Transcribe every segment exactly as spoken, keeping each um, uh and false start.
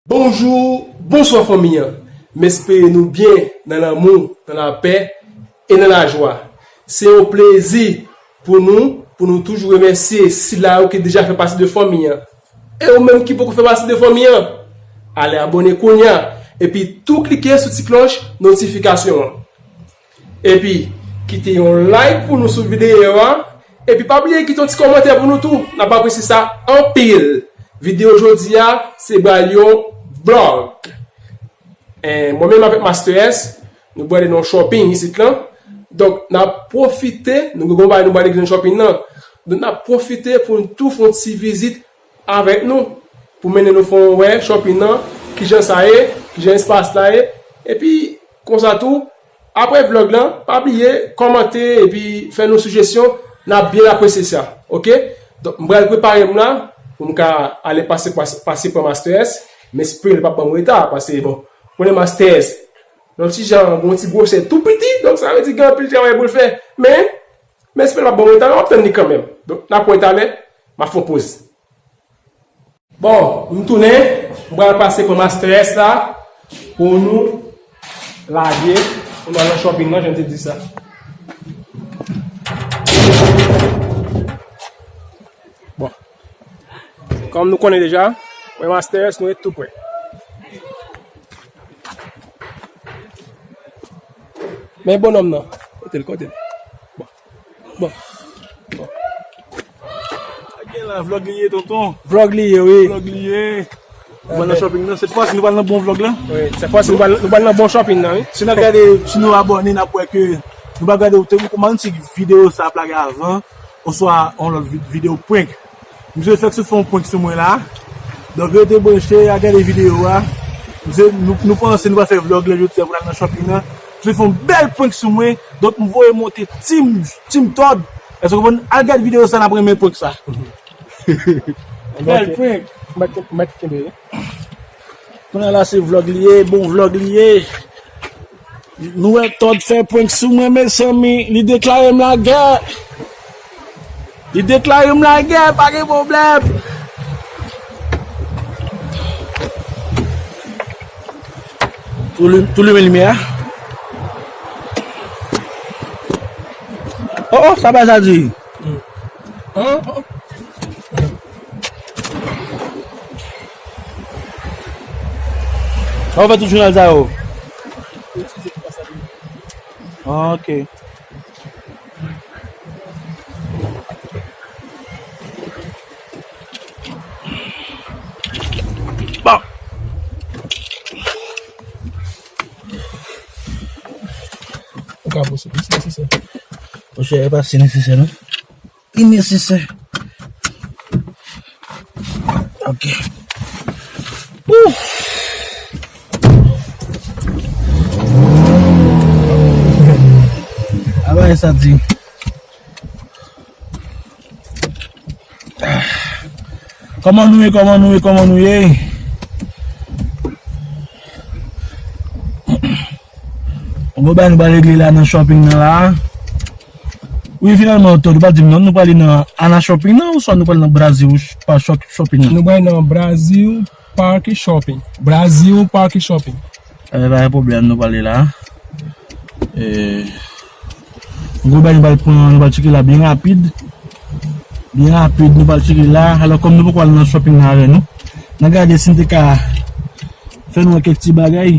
Bonjou, bonswa fanmi an. M espere nou byen nan lanmou, nan lapè e nan lajwa. Se yon plezi pou nou, pou nou toujou remèsye sila yo ki deja fè pati de fanmi an. E ou menm ki poko fè pati de fanmi an, ale abòne kounye a, epi tou klike sou ti klòch notifikasyon an. Epi, kite yon like pou nou sou videyo a. Epi, pa bliye kite yon ti kòmantè pou nou tou. N ap apresye sa anpil. Videyo jodi a, se pral yon vlog. Eh, mwen menm avèk Master S, nou pral nan shopping isit lan. Donk, n ap pwofite, nou gen yon bagay nou pral regle nan shopping nan. Donk, n ap pwofite pou n tou fè yon ti vizit avèk nou, pou mennen nou fè yon wè shopping nan, kijan sa ye, kijan espas la ye. Epi, konsa tou, apre vlog lan, pa bliye kòmante epi fè nou sijesyon, n ap byen apresye sa, oke? Donk, m pral prepare m la, pou m ka ale pase, pase, pase pran Master S, m espere l p ap ban m reta, paske, bon, konnen Master S, yon ti jan, yon ti gwosè tou piti, donk sa vle di gen anpil travay pou l fè, men, m espere l p ap ban m reta, non, m ap tann li kanmenm. Donk, n ap wè talè, m ap fè yon poz. Bon, m tounen, m pral pase pran Master S la, pou nou lage, pou nou al nan shopping nan, jan m te di sa. Bon, kòm nou konnen deja, mwen Master S, nou ret tou prè. Men bonòm nan, kote l, kote l? Bon. Bon. Bon. Gen la, vlog li ye, tonton. Vlog li ye, wi. Vlog li ye. Nou pral nan shopping nan. Sèt fwa si nou pral nan bon vlog la. Wi, sèt fwa si nou pral, nou pral nan bon shopping nan, wi. Si n ap gade, si nou abòne, n ap wè ke nou pa gade, ou te kòmanse videyo sa ap lage avan, oswa yon lòt vi-, videyo prank. Misye fèk sot fè yon prank sou mwen la. Donk, rete branche, al gade videyo a. Misye, nou, nou panse nou pral fè vlog la jodi a pou n al nan shopping nan. Misye fè yon bèl prank sou mwen. Donk, m voye monte Team, Team Todd. Èske w konprann? Al gade videyo sa, n ap renmen prank sa. Bèl prank. Mèt, mèt kenbe. Kounye a la, se vlog li ye, bon vlog li ye. Nou wè Todd fè prank sou mwen, mezanmi. Li deklare m lagè. Li deklare m lagè, pa gen pwoblèm. Tou li-, tou limen limyè a. Oh, oh, sa bay sa di. Sa w fè tout jounal sa yo? Ah, ok. Bon. Ou ka pouse, si nesesè. Monchè, e pa si nesesè, non. Pi nesesè. Ok. Ouf. Aba e sa di. Kòman nou ye, kòman nou ye, kòman nou ye? Bon, bagay nou pral regle la nan shopping nan la. Wi, finalman, Todd, ou pa di m non, nou prale nan Ana Shopping nan, oswa nou prale nan Brazil pa shop-, Shopping nan? Nou prale nan Brazil Park Shopping. Brazil Park Shopping. Eh, pa gen pwoblèm, nou prale la. Eh, gwo bagay nou pral pran, nou pral tcheke la byen rapid. Byen rapid, nou pral tcheke la. Alò, kòm nou poko al nan shopping nan avè nou, n a gade si n te ka fè nou wè kèk ti bagay.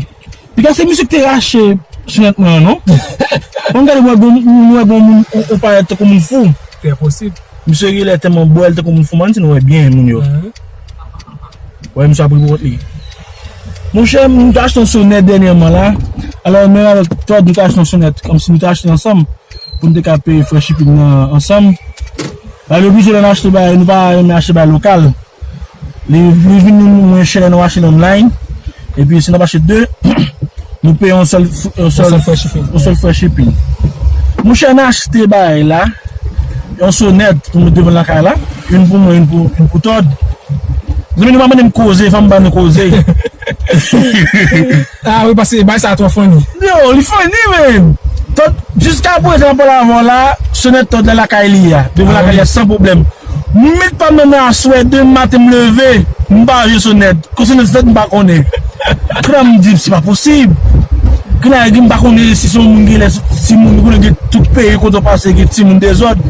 Piga se misye ki te rache sonèt mwen an, non? Mwen gade, mwen bon, mwen bon moun, ou, ou parèt tankou moun fou. Trè posib. Misye genlè tèlman bwè l tankou moun fou, man, si nou wè byen moun yo. Wè, misye ap ri pou kont li. Monchè, m te achte yon sonèt dènyèman la. Alò, menm avèk Todd, nou te achte yon sonèt, kòmsi nou te achte ansanm, pou n te ka peye frè shipping nan ansanm. Paske plizyè lè n achte bagay, nou pa renmen achte bagay lokal. Li, li vin nou mwen chè lè nou achte l online. Epi si n ap achte de, nou peye yon sèl, yon sèl, yon sèl frè shipping. Monchè, n achte bagay la, yon sonèt pou met devan lakay la, youn pou mwen, youn pou, youn pou Todd. Zanmi, nou pa mande m koze, fò m ba nou koze. Ah wi, paske bagay sa twò funny. Yo, li funny, man. Todd, jiska prezan, pale avè w la, sonèt Todd la lakay li a, devan lakay li a, san pwoblèm. M met pa m nan men aswè, demen maten m leve, m pa jwe sonèt. Kon sonèt fèt, m pa konnen. Kran m di, se pa posib. Kran m pa konnen si se yon moun ki lè, si moun konnen gen tout peyi kote w pase, gen timoun dezòd.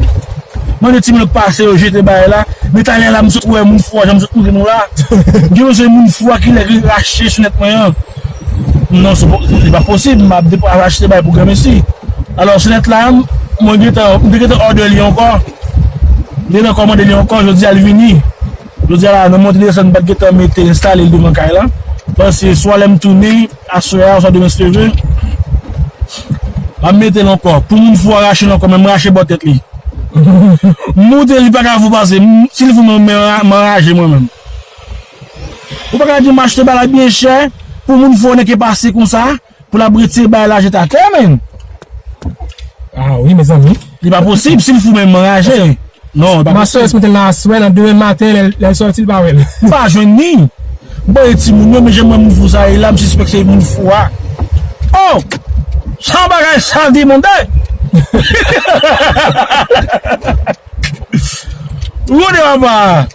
Mande timoun yo k pase yo jete bagay la. Men talè la, m sot wè moun fou a, jan m sot montre nou la. Gen bezwen moun fou a ki lè ki rache sonèt mwen an. Non, se po- li pa posib, m ap depo- achte bagay pou granmesi. Alò, sonèt la, mwen gentan, m te gentan òdè li ankò. M te gentan kòmande li ankò, jodi a li vini. Jodi a la, nan monte desann, m pa t gentan mete enstale l devan kay la. Paske swa lè m tounen, aswè a, oswa demen si Dye vle, m ap mete l ankò. Pou moun fou a rache l ankò, men m rache bò tèt li. M montre li pa ka fou pase. M- Si li fou, mwen, mwen, mwen raje mwen menm. Ou pa ka di m achte bagay la byen chè pou moun fou a nèk pase konsa, pou l ap retire bagay la jete atè, menm. Ah wi, mezanmi. Li pa posib, si l fou menm, mwen raje. Non, li pa Master posib. Mete l nan aswè, nan demen maten, lè, lè l sòti, l pa wè l. M pa jwenn li. M pa wè timoun yo, men jan m wè moun fou sa ye la, m sispèk se moun fou a. Oh! Sa bagay sa di moun de! Ou konnen papa,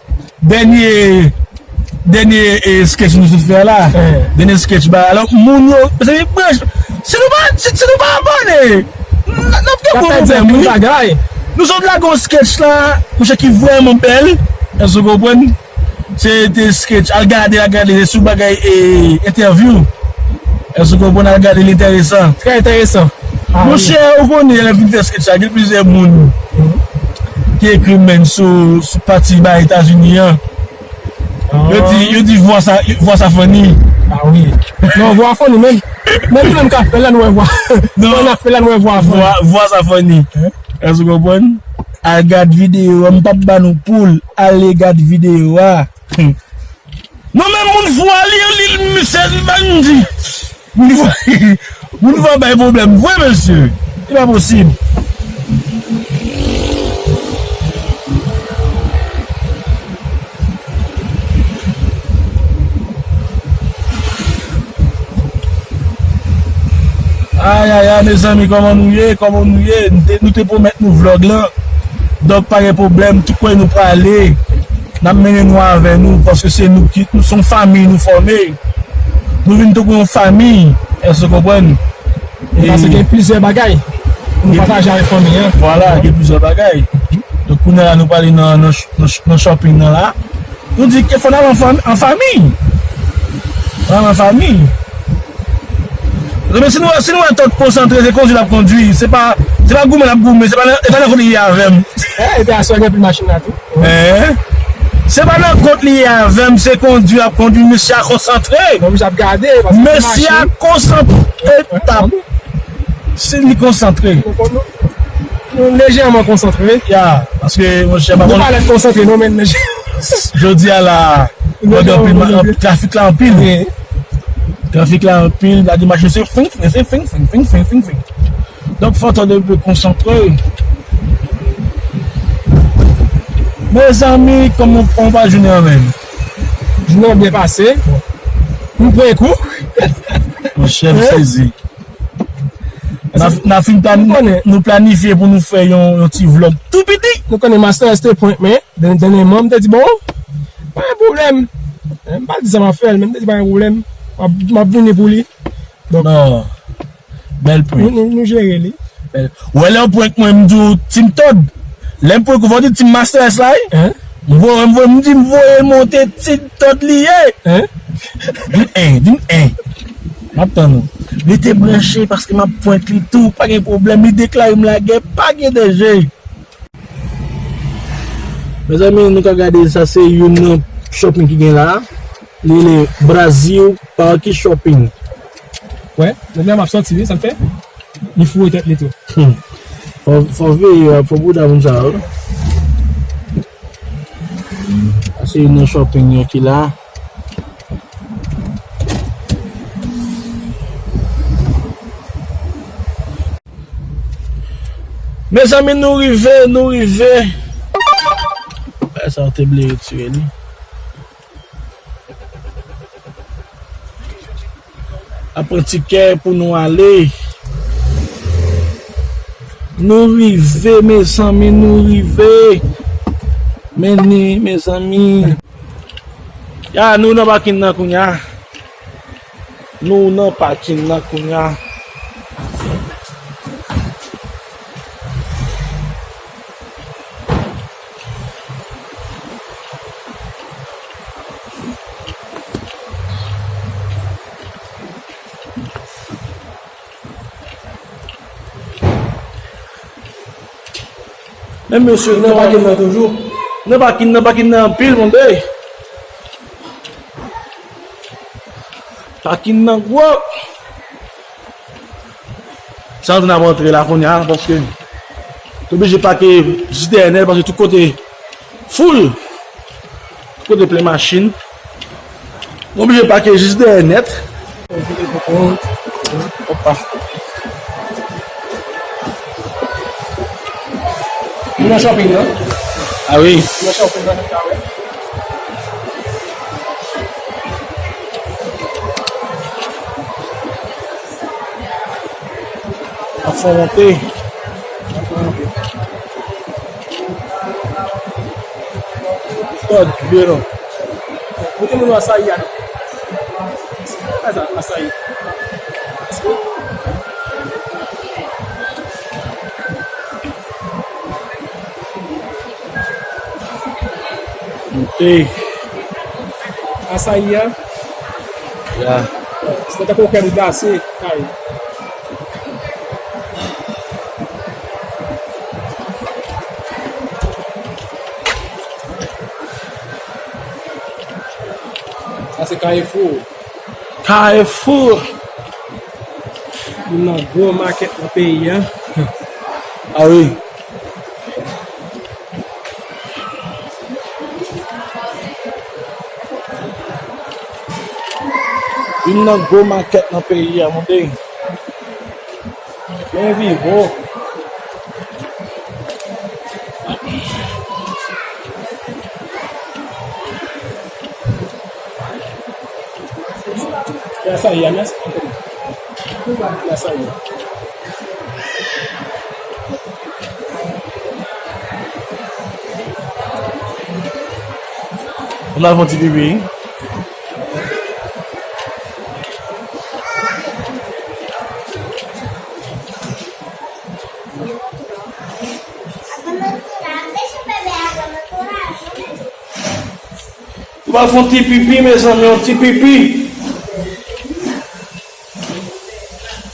dènye, dènye eh, sketch nou sot fè a la. Eh. Dènye sketch ba. Alò, moun yo, mezanmi, branch, si nou pa, si, si nou pa abòne, n- n ap gen gwo pwoblèm, wi. Bagay. Nou sot lage yon sketch la, monchè, ki vrèman bèl. Èske w konprann? Se te sketch. Al gade, al gade, se sou bagay e entèvyou. Èske w konprann? Al gade, li enteresan. Trè enteresan. Ah, wi. Monchè, ou konnen, lè m fin fè sketch la, gen plizyè moun ki ekri m menm sou, sou pati ba Etazini an. Ah. Yo di, yo di vwa sa, vwa sa funny. Ah wi. Non, vwa funny, men, men nou menm k ap fè l la, nou wè vwa. Non. Mwen ap fè l la, nou wè vwa funny. Vwa, vwa sa funny. Èske w konprann? Al gad videyo a, m p ap ba nou poul. Ale gad videyo a. Non, men moun fou a, li, li, misye, m di. Moun fou, moun fou a bay pwoblèm vre, mesye. Se pa posib. Ayayay, mezanmi, kòman nou ye? Kòman nou ye? Nou te, nou te pwomèt nou vlòg lan. Donk, pa gen pwoblèm, tout kote nou prale, n ap mennen nou avè nou, paske se nou ki, nou se yon fanmi nou fòme. Nou vin tankou yon fanmi, èske w konprann? E paske gen plizyè bagay pou nou pataje avèk fanmi an. Vwala, gen plizyè bagay. Donk, kounye a la, nou prale nan, nan, nan, nan shopping nan la. Nou di ke fò n al an fanmi, an fanmi. Fò n al an fanmi. Mezanmi, si nou, si nou wè Tòt konsantre, se kondui l ap kondui. Se pa, se pa goumen l ap goumen. Se pa nan, se pa nan kot li ye avè m. Eh, epi aswè gen pil machin la tou. Eh, se pa nan kot li ye avè m, se kondui l ap kondui. Mesye a konsantre. Bon, misye ap gade, paske machin. Mesye a konsantre. Tap. Si li konsantre. Nou, nou, nou lejèman konsantre. Ya, paske, monchè, pa konn. Nou pa lè konsantre, non, men lejè. Jodi a la, nou gen anpil, trafik la anpil. Wi. Trafik la anpil, la di machin se fing, fing, se fing, fing, fing, fing, fing, fing. Donk, fò w tande pou konsantre. Mezanmi, kòman, kòman pa jounen an menm? Jounen an byen pase. M pran kou. Monchè, m sezi. N a, n a fin plani-, nou planifye pou nou fè yon, yon ti vlòg tou piti. Nou konnen Master S te prank mwen, dèn-, dènyèman, m te di, bon, pa gen pwoblèm. Eh, m pa di sa m ap fè l, men m te di, pa gen pwoblèm. M ap, m ap vini pou li. Donk, non. Bèl prank. Nou, nou, nou jere li. Bèl. Ou wè lè w prank mwen, m di w Team Todd. Lè m prank ou, fò w di Team Master S la, wi. Hein? M voye, m voye, m di, m voye monte Team Todd li ye. Hein? Di m en, di m en. M ap tann ou. Rete branche paske m ap prank li tou. Pa gen pwoblèm. Li deklare m lagè. Pa gen danje. Mezanmi, nou ka gade sa, se youn nan shopping ki gen la. Li rele Brazil Park Shopping. Wè, nèg la m ap sòti, wi, sa l fè? Li foure tèt li tou. Hmm. Fò, fò veye, fò bouda moun sa yo. Sa se youn nan shopping yo ki la. Mezanmi, nou rive, nou rive. Bagay sa yo te bliye retire li. Apranti kè pou nou ale. Nou rive, mezanmi, nou rive. Men ni, mezanmi. Ya, nou nan pakin nan kounya. Nou nan pakin nan kounya. Men mesye, nan pakin nan toujou. Nan pakin nan, pakin nan anpil, mon dey. Pakin nan gwo. Sa antre n ap antre la kounye a, paske te oblije pake jis dèyè nèt, paske tout kote full. Tout kote plen machin. Nou oblije pake jis dèyè nèt. Opa. Nou nan shopping, non? Ah wi. Nou nan shopping, non? Ap fè monte. Tòd, vye non. Kote moun asayi a non? Sa asayi. Monte. Asayi a? Ya. Se tankou kè m glase kay. Sa se Kayefou. Kayefou. Youn nan gwo makèt nan peyi a. Ah wi. Youn nan gwo makèt nan peyi a, monte. Byen viv, o. Fè sa, Yanès. Fè sa, Yanès. Ann al fè yon ti pipi. Nou pral fè yon ti pipi, mezanmi, yon ti pipi.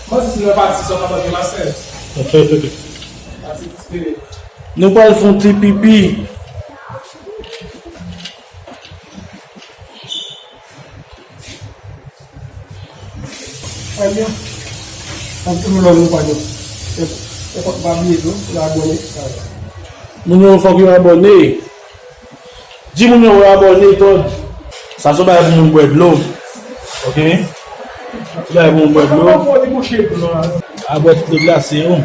Mwen di si nan pati sa pa gen masè. Nou pral fè yon ti pipi. Premye. Ann toujou love nou pa nou. E, e fòk pa bliye tou, pou abòne. Moun yo fòk yo abòne. Di moun yo abòne, Tòd. Sa se yon bagay pou moun bwè dlo. Ok? Se bagay pou moun bwè dlo. A bwè tout dlo glase yo.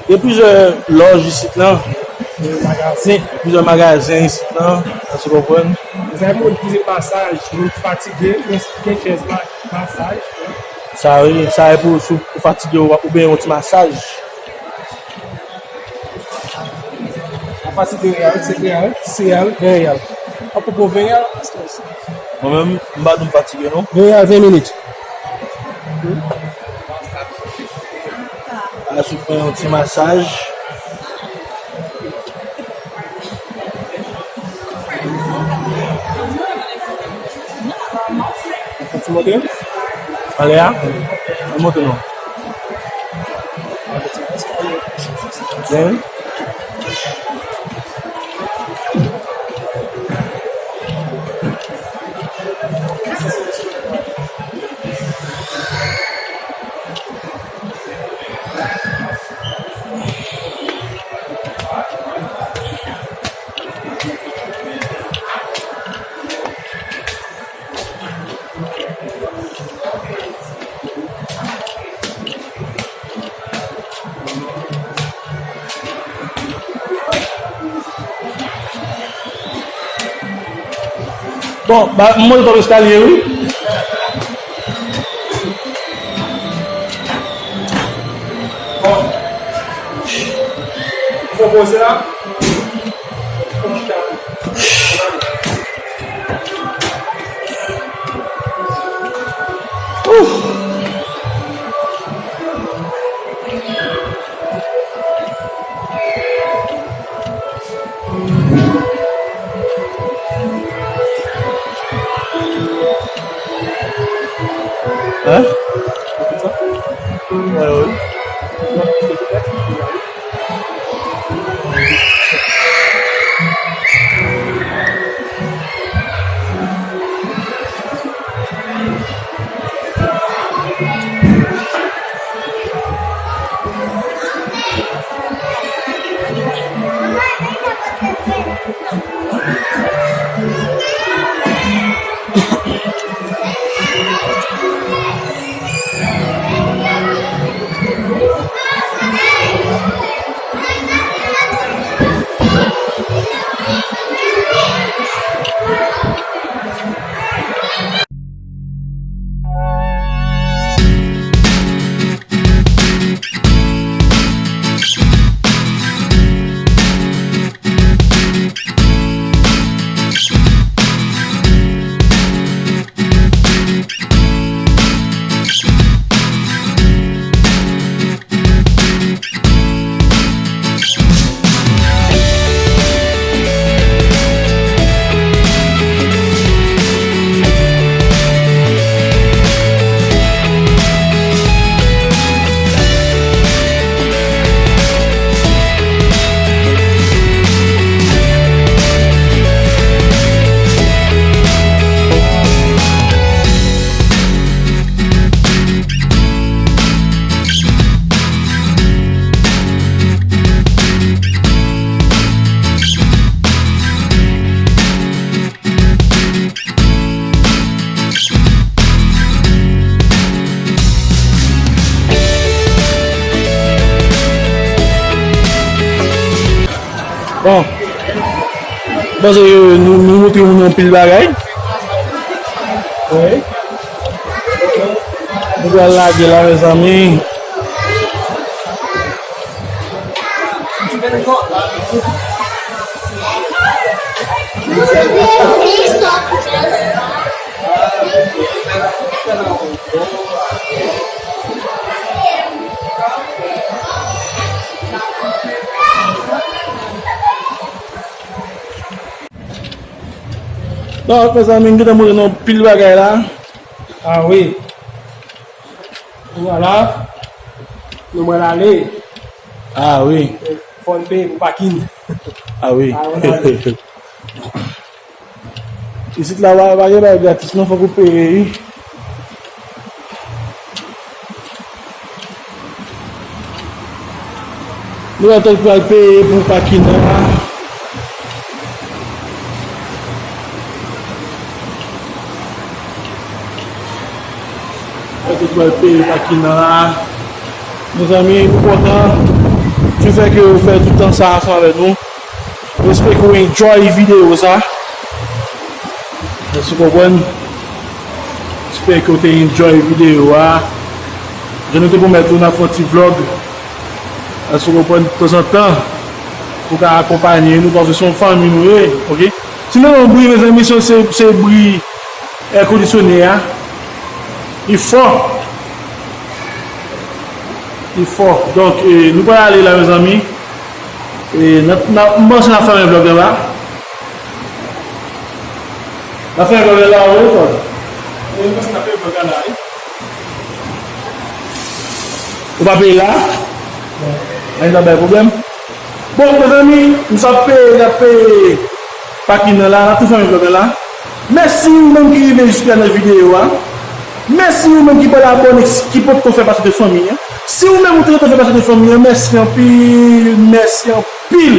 Gen plizyè lòj isit lan. Gen plizyè magazen isit lan. Èske w konprann? Mezanmi, moun ki vin masaj, moun ki fatige, gen, gen chèz ma-, masaj. Sa wi, sa e pou si w fatige w oubyen yon ti masaj. Apati de reyal, senk reyal, dis reyal, ven reyal. Apopo ven reyal, paske mwen menm, m pa di m fatige non. Ven reyal, ven minit. Asou pran yon ti masaj. Ou ti monte? Anlè a? Ou monte non. Byen. Bon, ba, m monte twòp eskalye, wi. Bon. Fò poze la. Ouf. Hein? Bon, m panse ke nou, nou montre moun anpil bagay. Wi. Nou pral lage la, mezanmi. Donk, mezanmi, m gentan montre nou anpil bagay la. Ah wi. Vwala. Nou pral ale. Ah wi. Fò n peye pou pakin. Ah wi. Ah, nou pral ale. Isit la, pa, pa gen bagay gratis, non, fòk ou peye, wi. Nou wè tout pral peye pou pakin nan la. Wè tout pral peye pakin nan la. Mezanmi, nou kontan du fait que ou fè tout tan sa ansanm avèk nou. Mwen espere ke w enjoy videyo sa. Èske w konprann? Espere ke w te enjoy videyo a. Jan nou te pwomèt ou, n ap fè yon ti vlog. Èske w konprann? Tanzantan, pou ka akonpanye nou, paske se yon fanmi nou ye, oke? Si nou gen yon bri, mezanmi, se, se, se bri èkondisyone a. Li fò. Li fò. Donk, eh, nou pral ale la, mezanmi. E, n ap, n ap, m panse n ap fèmen vlòg la la. N ap fèmen vlòg la la, wi, Paul? Wi, m panse n ap fèmen vlòg la la, wi. Ou pa peye la? Bon. Ann pa bay pwoblèm. Bon, mezanmi, m sa peye, n ap peye pakin nan la, n ap tou fèmen vlòg la la. Mèsi ou menm ki rive jiska nan videyo a. Mèsi ou menm ki pral abòne, ki potko fè pati de fanmi an. Si ou menm ou te gentan fè pati de fanmi an, mèsi anpil, mèsi anpil.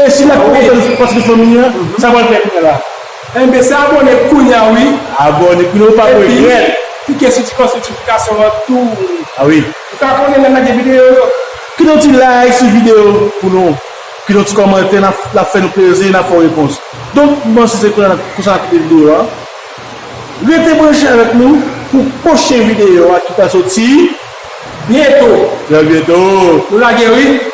E si la poko fè pati de fanmi an, sa pral fè kounye a la. Enben, se abòne kounye a, wi. Abòne kounye a, ou p ap regrèt. Epi, klike sou ti kòs notifikasyon an tou. Ah wi. Ou ka konnen lè n lage videyo yo. Kite yon ti like sou videyo pou nou. Kite yon ti kòmantè, n ap, l ap fè nou plezi, n ap fè w repons. Donk, m panse se konsa, konsa n ap kite videyo a. Rete branche avèk nou pou pwochen videyo a ki pral soti byento. Trè byento. Nou lage, wi.